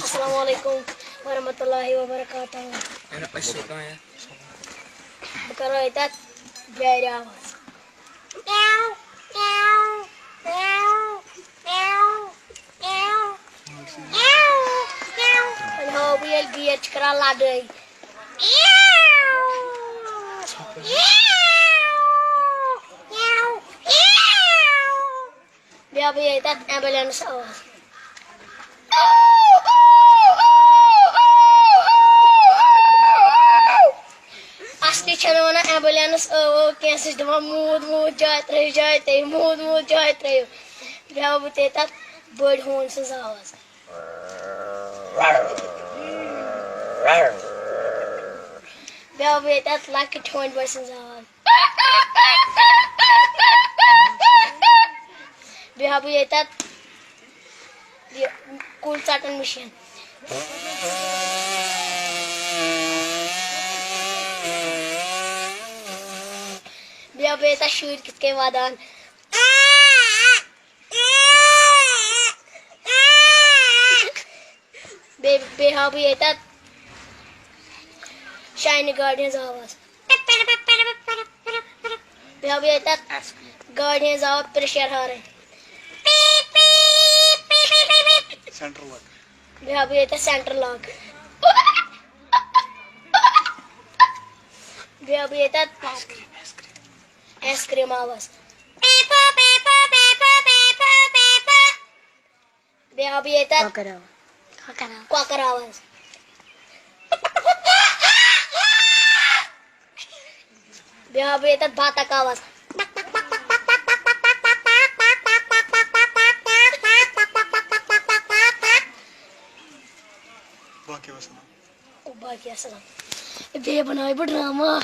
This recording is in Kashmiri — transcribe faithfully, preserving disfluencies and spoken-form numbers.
السلام علیکم ورحمۃ اللہ وبرکاتہ۔ بہٕ کَرو ییٚتٮ۪تھ بیٛارِ آواز۔ وۄنۍ ہاوو بہٕ ییٚلہِ بیٛٲر چھِ کَران لَڑٲے۔ بیٚیہِ ہاوٕ بہٕ ییٚتٮ۪تھ ambulance آواز۔ اصلی چھنہٕ ونان ambulance ٲو ٲو کینٛہہ، سُہ چھِ دپان موٗد موٗد جاے ترٲیِو، جاے ترٲیِو، موٗد موٗد جاے ترٲیِو۔ بیٚیہِ ہاوٕ بہٕ تیٚلہِ تتھ بٔڑۍ ہوٗنۍ سٕنٛز آواز۔ بیٚیہِ ہاوٕ بہٕ ییٚتہِ تتھ لۄکٕٹۍ ہونۍ بٲے سٕنٛز آواز۔ بیٚیہِ ہاوٕ بہٕ ییٚتہِ تتھ یہِ کُل ژٹن مِشیٖن۔ بیٚیہِ ہاوٕ بہٕ ییٚتہِ تتھ شُرۍ کِتھ کٔنۍ ودان۔ بیٚیہِ، بیٚیہِ ہاوٕ بہٕ ییٚتٮ۪تھ شاینہِ گاڑِ ہٕنٛز آواز۔ بیٚیہِ ہاوٕ بہٕ ییٚتٮ۪تھ گاڑِ ہٕنٛز آواز، pressure horn۔ Central lock۔ بیٚیہِ ہاوٕ بہٕ ییٚتٮ۪تھ central lock۔ بیٚیہِ ہاوٕ بہٕ ییٚتٮ۪تھ ice cream آواز۔ بیٚیہِ ہاوٕ بہٕ ییٚتٮ۪تھ کۄکر آو۔ کۄکر آو۔ کۄکر آواز۔ بیٚیہِ ہاوٕ بہٕ ییٚتٮ۪تھ بطخ آواز۔ باقی وسلام۔ باقی السلام۔ بیٚیہِ بناوٕ بہٕ ڈرامہ۔